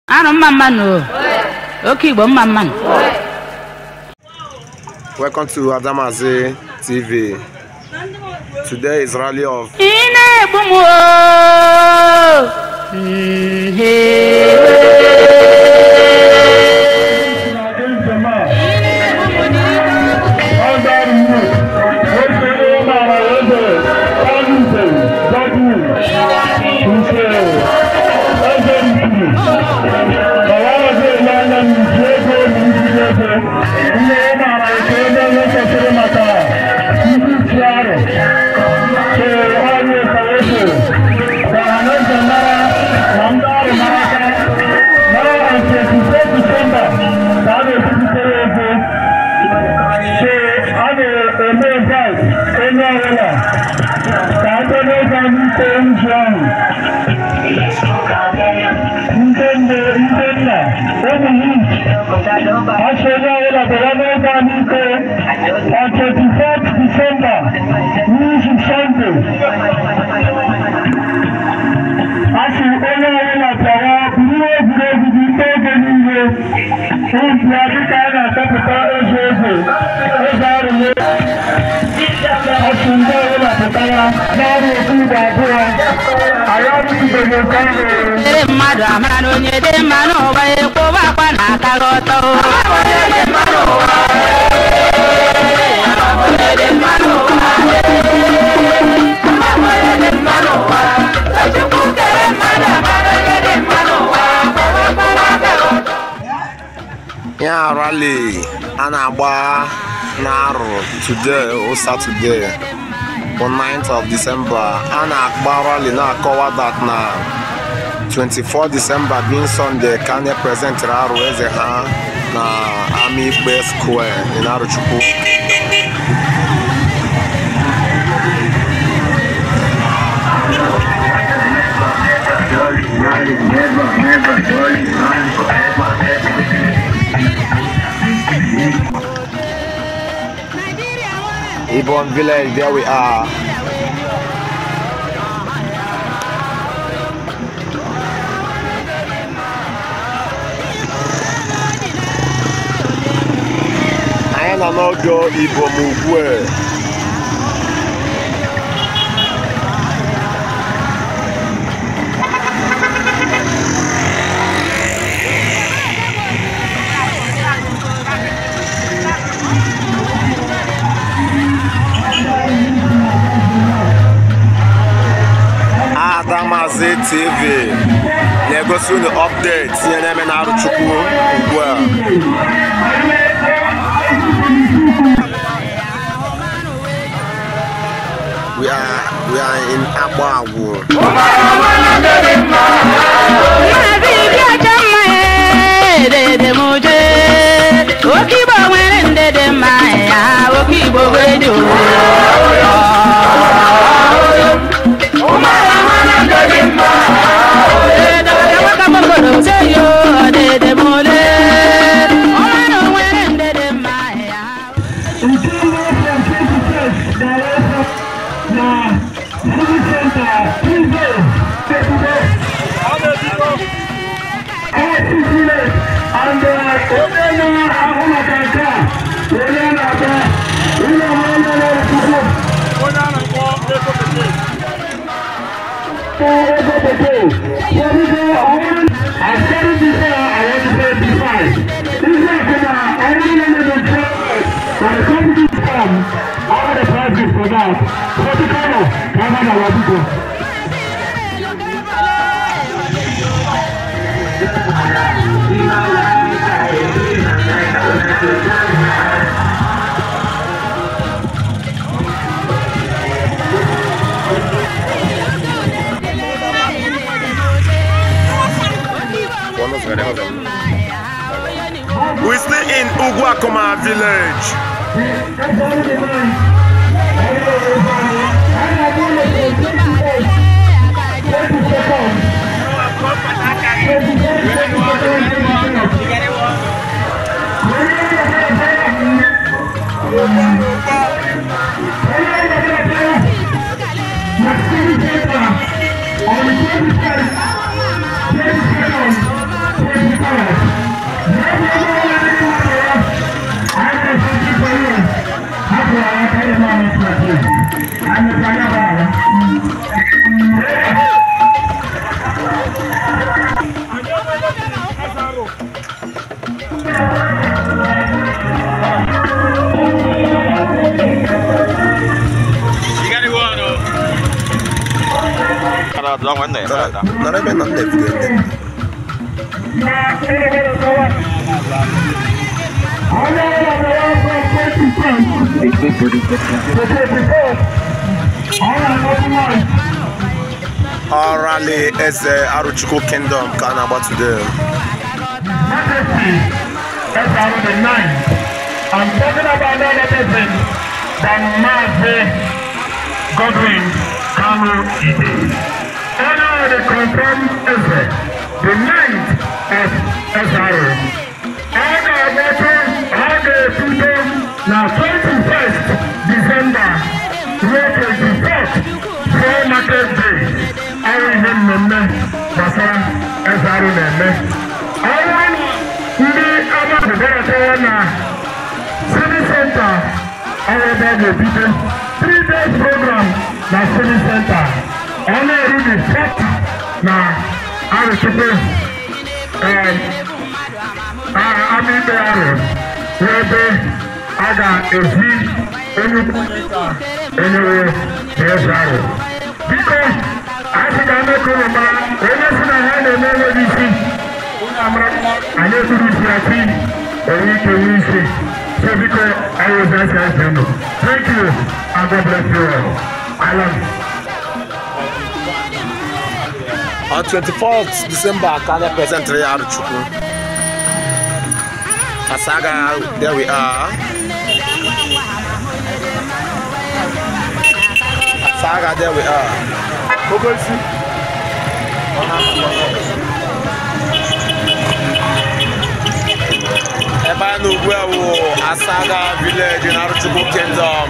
Anụ mma mma nụ. Oke Igbo mma mma nụ. Welcome to Adamazi TV. Today is rally of Ị na-egbu m o. On 24th December, Music Sunday. Asị onye ọbụla bịara buru egwuregwu gị oge niile ụbịa dịka a na-achọpụta eze eze eze arụghị. Asị ndị ọbụla pụtara n'ọrụ otu igbo abụọ anyị arụsibeghị nke ahụ. Ndị mmadụ amara na onye dị mma n'ụwa ekwowe akwa na aka gị ọtọ. Ya rally a na-agba n'Arụ today o Saturday bụ 9th of December. A na-agba rally na-akọwa that na 24 December being Sunday ka a na-epresentịrị Arụ eze ha na Amaikpe Square in Arochukwu. Ibom village, there we are. Anyị nọ n'oge Ibom ugbu a. Adamazi TV na-egosi unu update ihe na-eme na Arochukwu ugbu a. We are in Agbagwo. Oke Igbo nwere ndị dị mma ya, oke Igbo wee dị We still in Ugwuakoma village. Center on the 21st, 22nd, 23rd. Rally Eze Arochukwu Kingdom ka a na-agba today. I'm talking about no other person than Mazi Godwin Kanu Ide. Honor the confirmed Eze, the ninth of Ezaro. Honor the people now 21st December, 24th, 4 market day. Ọrụ ihe mmemme gbasara Eze Aro na-eme. Ọrụ ndị agbapụgaratara na Civic Center, ọrụ ebe a ga-ebido 3 days program na Civic Center. Ọ na-eru the fourth na Arochukwu ama ikpe Aro, ebe a ga-ezi onye ukwu onye Eze Aro. Biko, asị ka ndị kụrụ mara onye si na ha na-eme enweghị isi, anyị eburu isi asị enwe ike nwe isi. So biko, anyị ozi asị asị unu. Thank you and God bless you all. I love you. On 24th December, ka a na-presentịrị ya Arochukwu. Asaga, there we are. Asaga, there we are. Ebe a na ugbu a wụ Asaga village in Arochukwu Kingdom.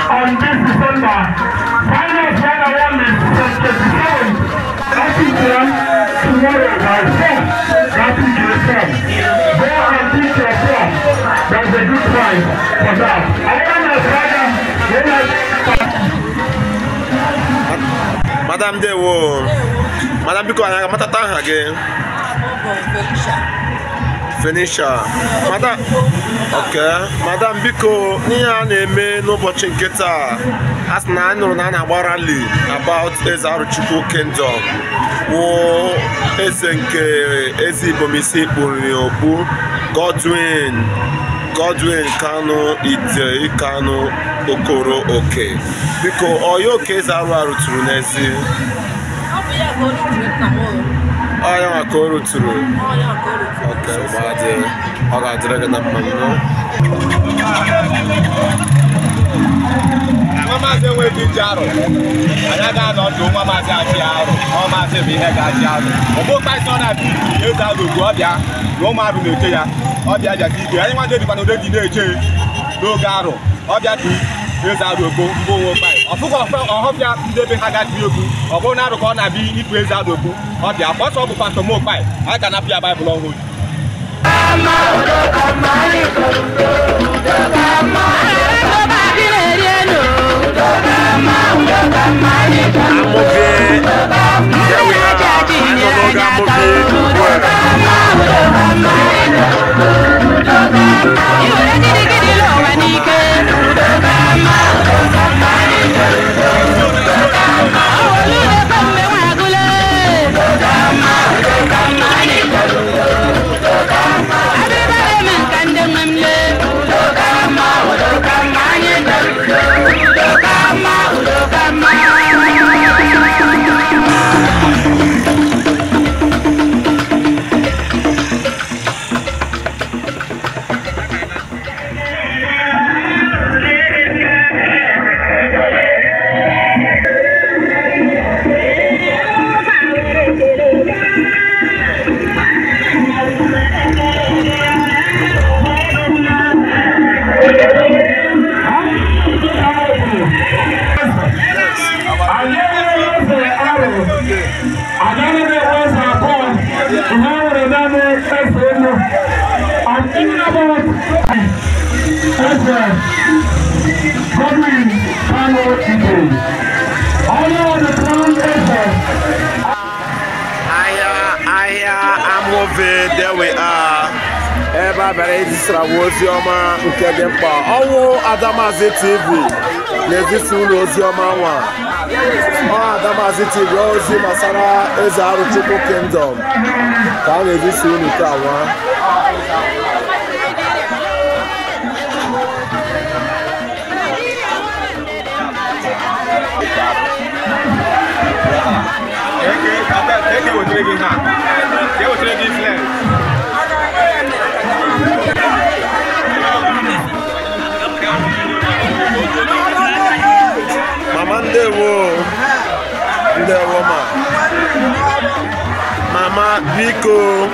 On this December, final one is 27. That is tomorrow by 4. That is your form. Go and pick your form. There's a good price for that. I am a father. Madam Dewo, Madam biko anyị ga-amatata aha gị. Fenisha. Madam, okay. Madam biko, n'ihe a na-eme n'ụbọchị nke taa, a sị na anyị nụrụ na a na-agba rally about Eze Arochukwu Kingdom, wụ eze nke eze Ibomisi kpụrụ okpu Godwin Kanu Ide Kanu Okoro Oke. Biko, ọya oke Eze Aro a rụtụrụ n'ezi? Ọ ya nwa ka o ruturu. Okay, ọ ga-adịrị gị na mma nnọọ. Nwa maazị enweghị iji arụ. Anyị agaghị anọ ndụ nwa maazị achị arụ. Ọ maazị bụ ihe ga-achị arụ. Ọbụ kpaịsị ọ na-abịa eze arụ ugwu ọbịa na ụmụ arụ na-eche ya. Ọbịa bịazi ike. Anyị nwa dịkwa na ụdị na-eche n'oge arụ. Ọbịa dị eze arụ ogbo mbụ onwe kpaị. Ọfụkọ ọhọbịa ndị ebe ha ga-atị egwu. Ọ bụrụ na arụ ka ọ na-abịa ikwu eze arụ ogbo. Ọbịa ọsọ ọ bụ pastọ Mo kpaị. Anyị ga-anapụ ya Baịbụl ọhụrụ. Amoge Agaghị m enwe eze abụọ, ihe nwere naanị eze elu. I'm thinking about Eze Godwin Kanu Ibe. Onye of the crown Eze. Ahịa ahịa Amove, there we are. Ebe a bịara izisara ozi ọma nke dị mkpa. Ọnwụ Adamazi TV na-ezisa ụlọ ozi ọma nwa. Ọ Adamazi TV ozi gbasara Eze Arụchukwu Kingdom ka a na-ezisa unu taa nwa. Mama ndewo, ndewo ma. Mama biko,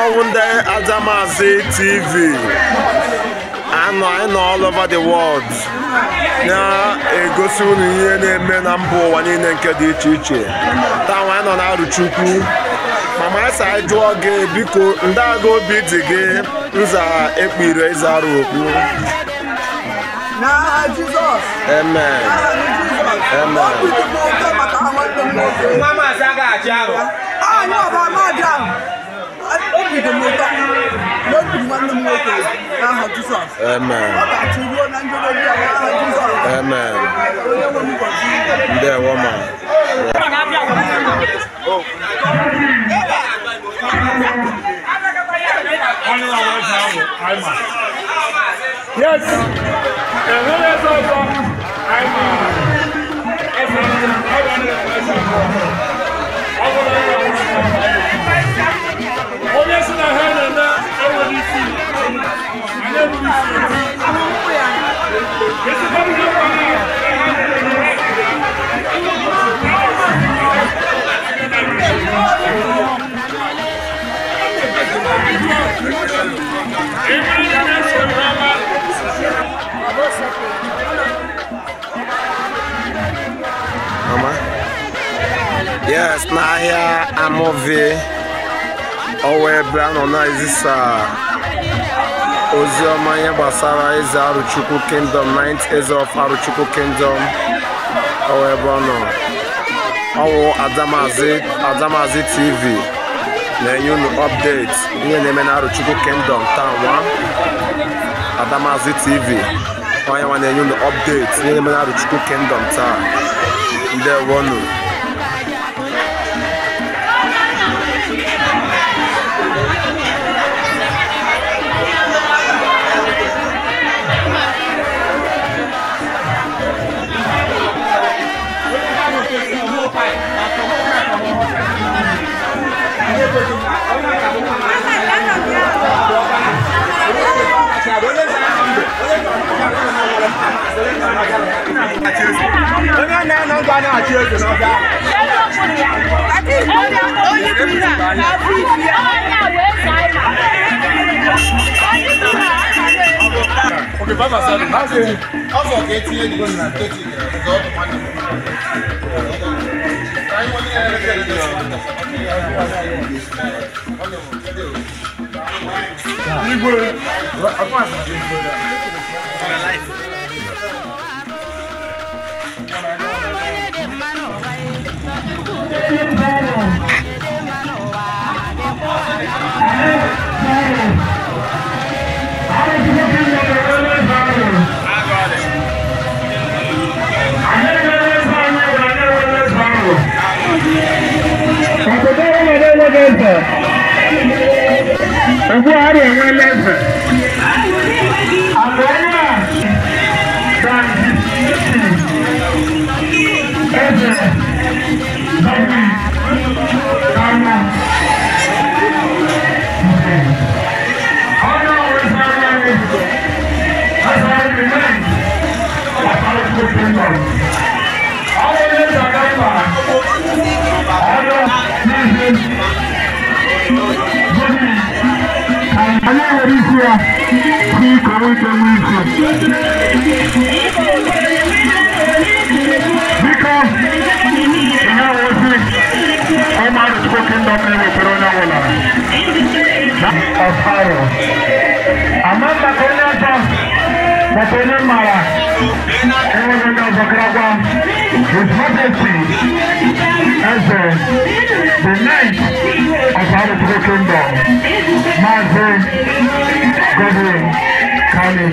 ọwụ ndị Adamazi TV anọ anyị nọ all over the world na-egosi unu ihe na-eme na mba ụwa niile nke dị iche iche. Taa anyị nọ na Arụchukwu. Mama asa anyị jụọ gị biko, ndị agha obi dị gị nza ekpire Eze Arụ okpu. N'aha Jizọs. Amen. N'aha Jizọs. Amen. Obi dị m ụtọ maka nwanne m nwoke. Nwa maazị agaghị achị arụ. Anyị ọba madam. Obi dị m ụtọ na obi dị nwanne m nwoke n'aha Jizọs. Amen. Ọ ga-achị ruo na njedebe ya n'aha Jizọs. Amen. Onye nwe m gọzie. Ndewo ma. Yes. Onye si na ha na-eme enweghị isi, anyị enweghị isi. Mama? Yes, n'ahịa Amove, ọwa ebe a nọ na-ezisa ozi ọma ihe gbasara Eze Arụchukwu Kingdom, 9th Eze of Arụchukwu Kingdom, ọwa ebe ọ nọ. Ọwụ Adamazi TV na-enye unu update ihe na-eme na Arụchukwu Kingdom taa nwa. Adamazi TV onye nwa na-enye unu update ihe na-eme na Arụchukwu Kingdom taa. Ndewonu. Onye na-anọ ndụ anaghị achị eze n'ọbịa. Ugbu a na-enwe eze. Agwa Eze Godwin Kanu Ibe. Onye ọwụwa anyị Eze remains of Arụchukwu Kingdom. Onye eze Adamba, onye n'ihi Godwin Anyị nwere isi ya ka ikoro ike nwee isi. Biko, ihe of Aro. Amanda Konyaja, Matone Mara, Ewena Zakragwa, His Majesty, Eze, the ninth of Aro Kingdom, Mazi Godwin Kanu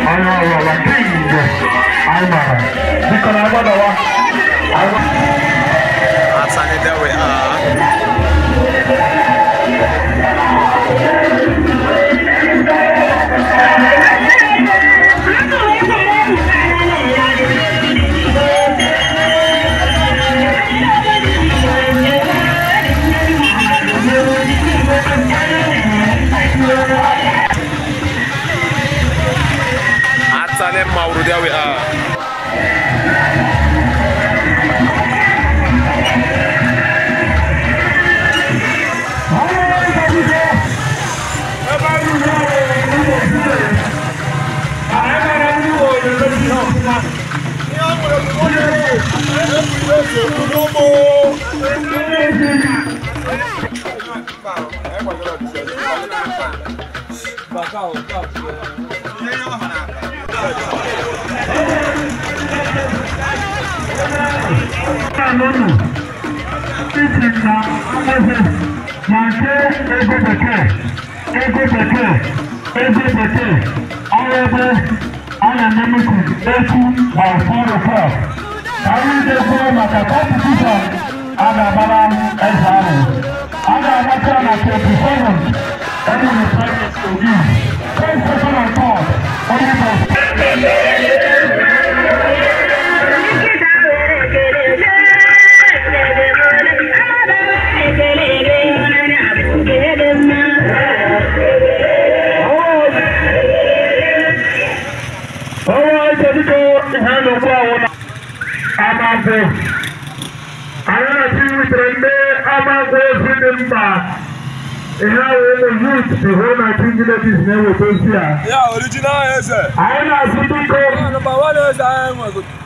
Ayala King Aymara. Outside there we are. Outside Mauro, there we are. Yeah, original eze. Anyị na-asụ biko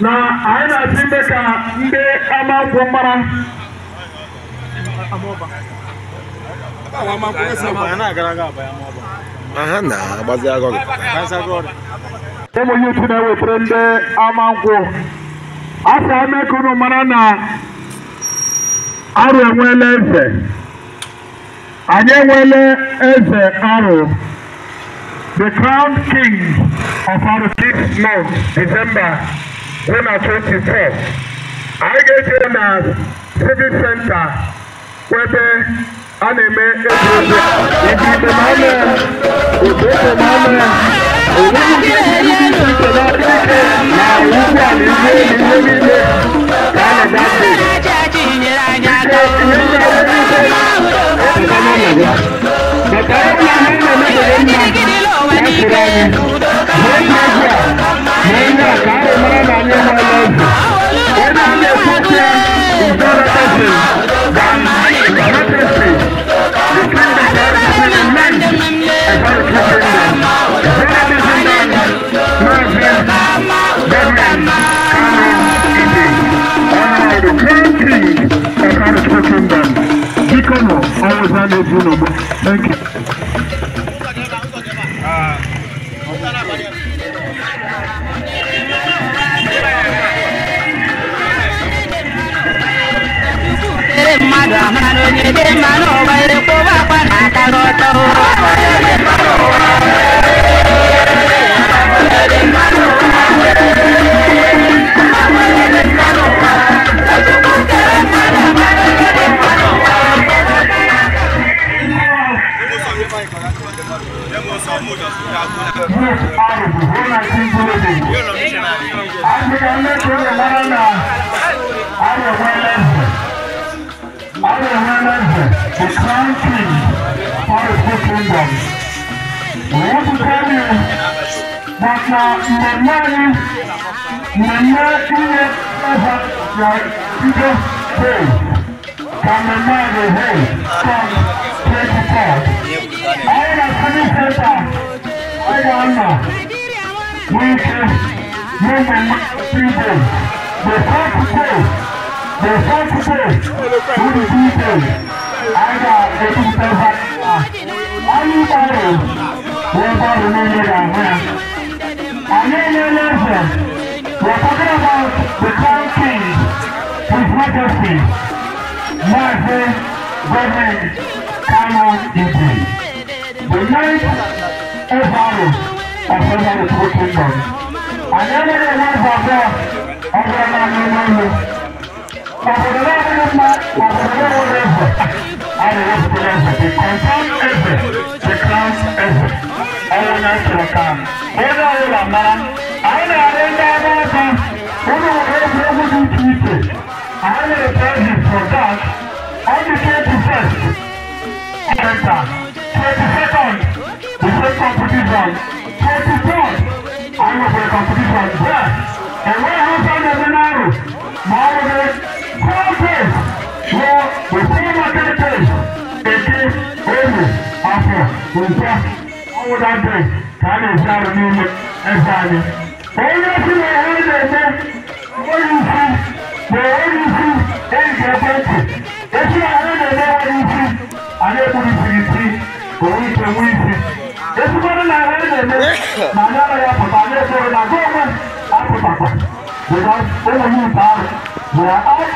na anyị na-asị ndị ka ndị amankwụ mara. Aha na-agbazi agụ gị. Ụmụ yutu na-ewetara ndị amankwụ. Afọ eme ka unu mara na Arụ enweela eze. Anyị enweela eze Arụ. The crowned king of our 6th month, December 2024. I get here na Civic Center where a na-eme egwuregwu. Thank you. The crown king for the good kingdom. We want to tell you that the Anyị gbara wee gbara niile ga-ahụ ya. Anyị enyela eze. We're talking about the Crown King, His Majesty, Mazi Godwin Kanu Igwe, the ninth Eze Aro of Ezechukwu Kingdom. Anyị enweghị enwe eze ọzọ ọ bụrụ naanị n'elu. Obodo na-adịghị mma, obodo na-enweghị eze, a na-ewepụtara eze, the confirmed eze, the crown eze. Ọnwụ onye chọrọ ka onye ọbụla mara. Anyị na-arịọ ndị agha aka, ụlọ egwuregwu dị iche iche. Anyị nwere prizes for that on the 21st, center, 22nd, the same competition, 23rd, anyị nwekwara competition there. Enweghị ọsọ na-eme n'arụ ma ọ bụghị four days ruo the four market days, Eke, Orie, Afọ, Nkwọ. Ọnwụ that day ka a na-esi arụ n'ime eze anyị. Onye si na ihe na-eme onye isi ma onye isi eji ekwentị esi na ihe na-eme onye isi anyị egburu isi onwe ike nwe isi esikwana na ihe na-eme ma anyị anaghị apụta anyị ekwere na gọọmenti apụtakwa because ụmụ ya ite arụ we are out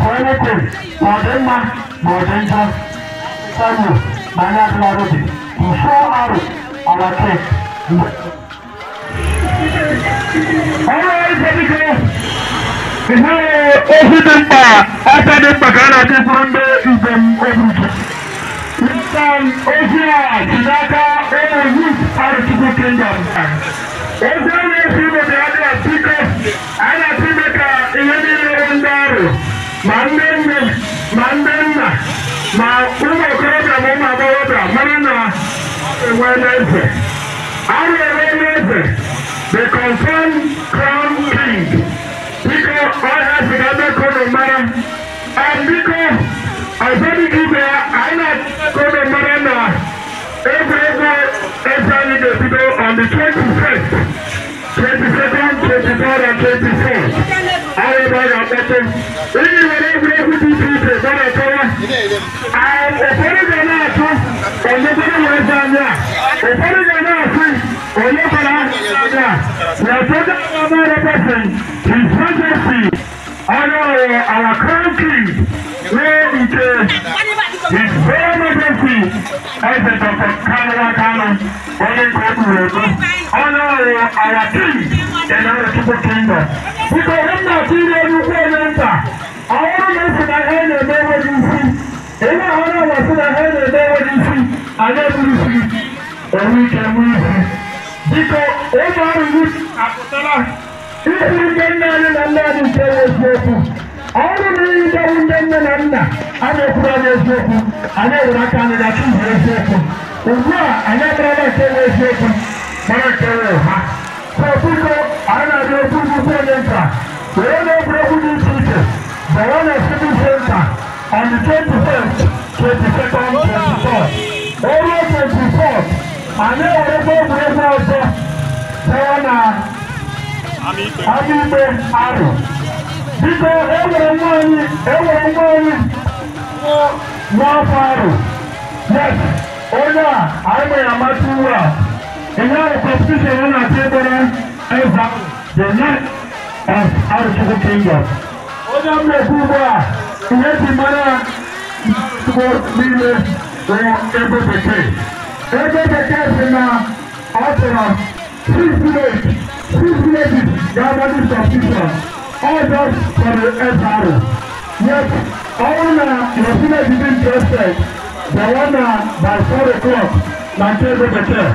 for anything, ma ọ dị mma ma ọ dị njọ. Tell you na anyị adịla ready to show arụ our king. Ihe ozi dị mkpa, ọsọ dị mkpa ka a na-achọ ịkwụrụ ndị njem oburuchi. Ozi a si n'aka ụmụ youth Arochukwu Kingdom. Ozi a na-esi ime dị adị biko, a na-achọ ime ka ihe niile ndị ọrụ, ma ndị nne, ma ndị nna, ma ụmụ okorobịa ma ụmụ agbọghọbịa mara na enweela eze. Arụ enweela eze, the confirmed crown king. Biko ọhịa si ka ebe ka unu mara. And biko ọzọ dịka ibe ya, anyị na-achọ ka unu mara na egwuregwu eze anyị ga-ebido on the 21st, 22nd, 23rd and 24th. Anyị ebe ọ ga-akpọtụ. Iji were egwuregwu dị iche iche ka ọ na-akọwa. Ụfọdụ ga na-atụ onye kwara were eze anyị a. Ụfọdụ ga na-asị onye kwara anyị a. Na ụfọdụ ga person, His Majesty, Honor our Crown King, where nke His Royal Majesty, Eze Dr. Kanu Kanu, onye nke o kwuru ekwu, Honor our King in Arochukwu Kingdom. Biko m na-atụ ire nnukwu onye nta, ọ bụrụ na esi na ihe na-eme enweghị isi, ị na-ahụ na ọwa sị na ihe na-eme enweghị isi, anyị eburu isi, onwe ike nwee isi. Biko ụmụ arụrụ apụtala ikwuru ndị nna anyị na nna anyị nke eziokwu. Ọ bụrụ na iyi ndewu ndị nne na nna a na-ekwuru anyị eziokwu, anyị ewere aka anyị ga chụzụ eziokwu. Ugbu a anyị amarala nke bụ eziokwu, mara nke bụ ụgha. So biko anyị na-abịa okwu nnukwu onye nta were na egwuregwu dị iche iche bịawa na Civic Center on the 21st, 22nd, 23rd. O ruo 24th, anyị ewerekwa egwuregwu ọzọ bịawa na Amaikpe Arụ. Biko ewere nwaanyị ewere nwaanyị n'afọ Arụ. Yes, onye a anyị nwere amasị ugbu a. Ihe ahụ competition ọ na-achọ ịgbara eze ahụ, the ninth of Arochukwu Kingdom. Onye m na-ekwu ugbu a, ihe eji mara Chukwu niile bụ ego bekee. Ego bekee si na ọ chọrọ six village, six villages ga-agba this competition, all just for the eze Arụ. Yes, ọ bụrụ na your village is interested, the one na by 4 o'clock na nke ego bekee,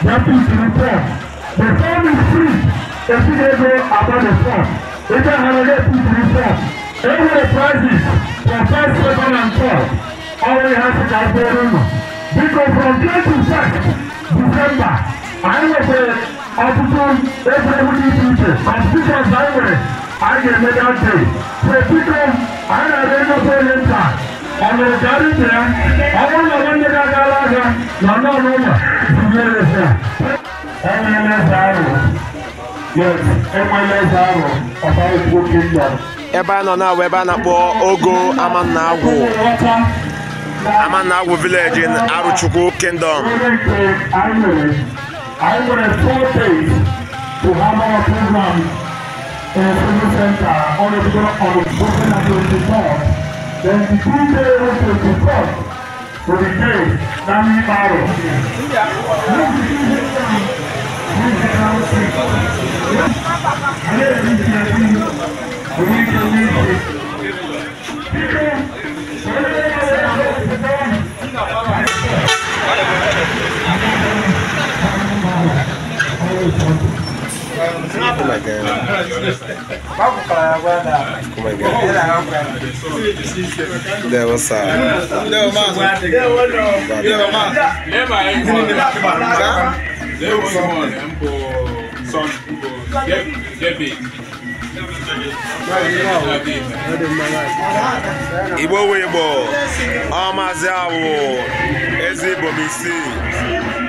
ya put the form. The form is free. Esi ego agba the form. Ebe ha na put the form. E nwere prizes for first, second and third. Ọrụ ihe asị ka akwụrụ unu. Biko from 21st December, anyị nwekwara ọtụtụ egwuregwu dị iche iche, competitions anyị nwere, anyị ga-eme that day. So biko anyị na-arịọ nnukwu onye nta, ọ nụrụ ka arị ibe ya, ọ bụrụ na nwanne gị agaala ahịa na nọ n'ụlọ, zinyere eze a. Enweela eze Arụ. Yes, enweela eze Arụ of Arochukwu Kingdom. Ebe a nọ na ebe a na-akpọ Ogo Amanna Agwụ. Amannagwu village in Arochukwu Kingdom. I nwere 4 days to have our program in the city center on the on the 24th. Then the 2 day 24th will be day Nami Baro. Come again. Come again. There was a. Igbo we Igbo, ọ maazị awụ eze Igbo m isii.